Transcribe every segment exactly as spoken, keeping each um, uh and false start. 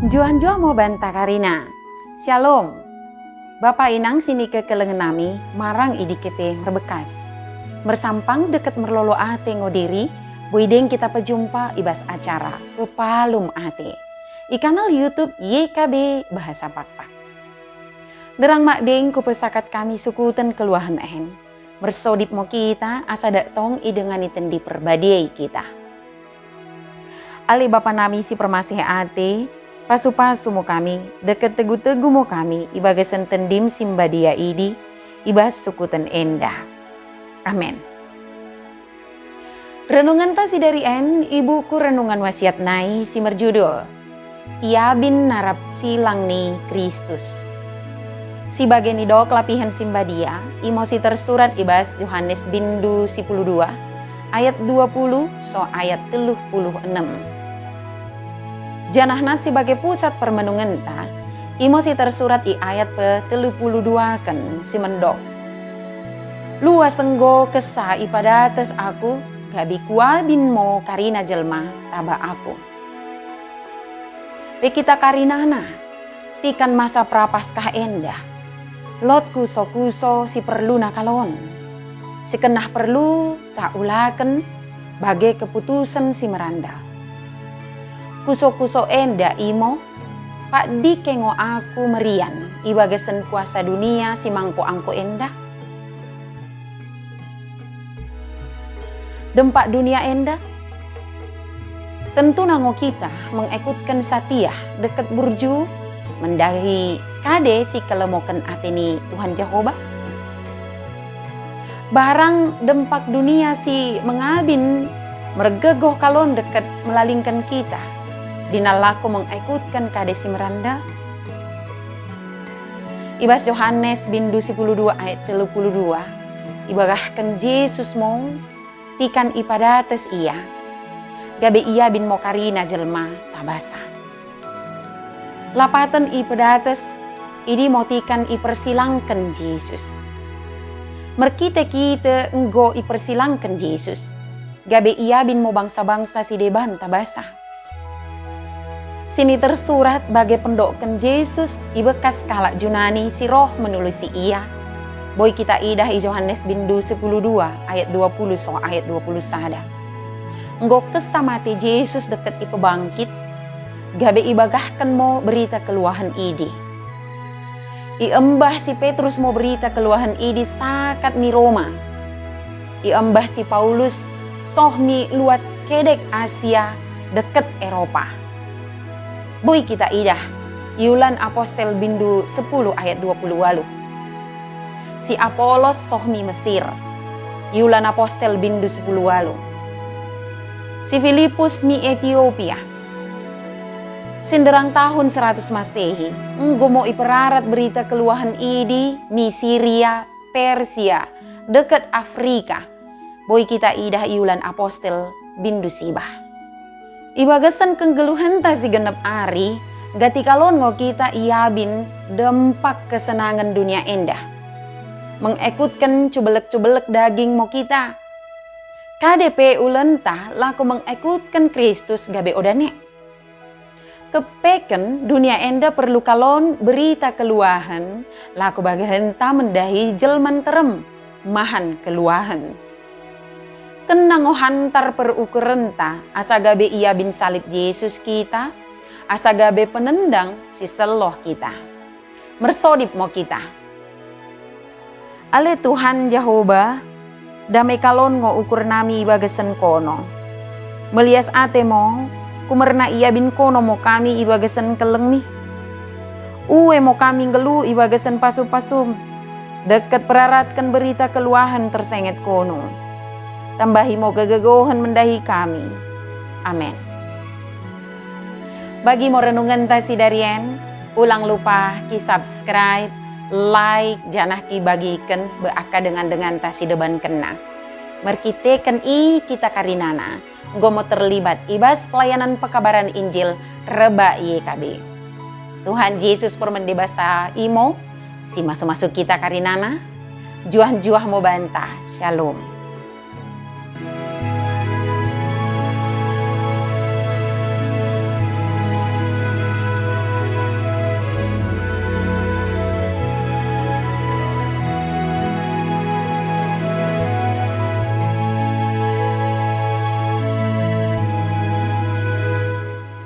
Njuah-njuah mo banta karina. Syalom. Bapa inang sinikekelengen nami marang i dike pe merbekkas. Mersampang dekket merlolo ate ngo diri, boi deng kita pejumpa i bas acara Pepalum Ate i kanal YouTube Y K B Bahasa Pakpak. Sinderrang madeng kupesakat kami sukuten keluahen en, mersodip mo kita asa dak tong idengani Tendi Perbadia i kita. Ale Bapa nami si permaseh ate, pasu-pasu mo kami, dekket tegu-tegu mo kami i bagasen Tendim si mbadia idi, i bas sukuten enda. Amen. Renungenta sidari en i buku Renungan Wasiat nai si merjudul Iabin Narap Silang ni Kristus. Si bage nidok lapihen si mbadia, imo si tersurat i bas Johanes bindu sipuluh dua, ayat dua puluh soh ayat tellu puluh enem. Janah nat si bage pusat permenungenta, imo si tersurat i ayat petellu puluh duaken si mendok, "Luas enggo kessa ipadates aku, gabe kuabin mo karina jelma taba aku." Pe kita karinana, tikan masa Prapaskah enda, lot kuso-kuso si perluna kalon, si kennah perlu taulaken bage keputusen si merandal. Kuso-kuso enda imo, pak dike ngo aku merian i bagasen kuasa dunia si mangko-angko enda? Dempak dunia enda? Tentuna ngo kita mengekutken satia dekket burju mendahi kade si kelemoken ate ni Tuhan Jahoba? Barang dempak dunia si mengabin mergegoh kalon dekket melalingken kita, dina lako mengekutken kade si merandal? I bas Johanes bindu sipuluh dua ayat tellu puluh dua, ibagahken Jesus mo tikan ipadates ia, gabe iabin mo karina jelma tabasa. Lapaten ipadates, idi mo tikan ipersilangken Jesus. Merkite-kite enggo ipersilangken Jesus, gabe iabin mo bangsa-bangsa sideban tabasa. Sini tersurat bage pendokken Jesus ibekkas kalak Junani si roh menulusi ia, boi kita idah i Johanes bindu sipuluh dua ayat dua puluh soh ayat dua puluh sada. Enggo kessa mate Jesus dekket ipebangkit, gabe ibagahken mo berita keluahen idi. Iembah si Petrus mo berita keluahen idi sakat mi Roma. Iembah si Paulus soh mi luat kedek Asia dekket Eropa. Boi kita idah i Ulan Apostel bindu sepuluh ayat dua puluh waluh. Si Apolos soh mi Mesir i Ulan Apostel bindu sepuluh waluh. Si Filipus mi Etiopia. Sinderrang tahun seratus Masehi, enggo mo iperarat berita keluahen idi mi Siria, Persia, dekket Afrika. Boi kita idah i Ulan Apostel bindu sibah. I bagasen kenggeluhenta si gennep ari, gati kalon ngo kita iabin dempak kesenangen dunia enda. Mengekutken cubelek-cubelek daging mo kita. Kade pe ulenta lako mengekutken Kristus gabe oda nek. Keppeken dunia enda perlu kalon berita keluahen, lako bagahenta mendahi jelma nterrem mahan keluahen. Kennah ngo hantar perukurenta asa gabe iabin salib Jesus kita, asa gabe penendang si selloh kita. Mersodip mo kita. Ale Tuhan Jahoba, dame kalon ngo ukur nami i bagasen kono. Melias ate mo, kumerna iabin kono mo kami i bagasen kellengmi. Ue mo kami nggeluh i bagasen pasu-pasum, dekket peraratken berita keluahen tersenget kono. Tambahi mo kegegohen mendahi kami. Amen. Bagi mo renungenta sidari en, ulang lupa ki-subscribe, like, janah kibagiken bak akka dengan-denganta sidebankenna. Merkiteken i kita karinana enggo mo terlibat i bas pelayanan pekabaran Injil rebbak Y K B. Tuhan Jesus permende basa i mo si masu-masu kita karinana. Njuah-njuah mo banta. Shalom.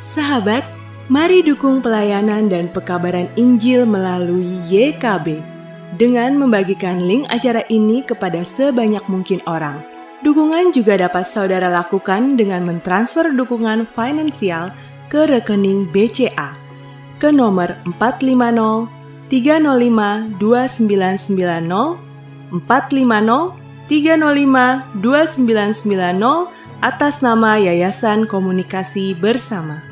Sahabat, mari dukung pelayanan dan pekabaran Injil melalui Y K B dengan membagikan link acara ini kepada sebanyak mungkin orang. Dukungan juga dapat saudara lakukan dengan mentransfer dukungan finansial ke rekening B C A ke nomor empat lima nol tiga nol lima dua sembilan sembilan nol, empat lima nol tiga nol lima dua sembilan sembilan nol, atas nama Yayasan Komunikasi Bersama.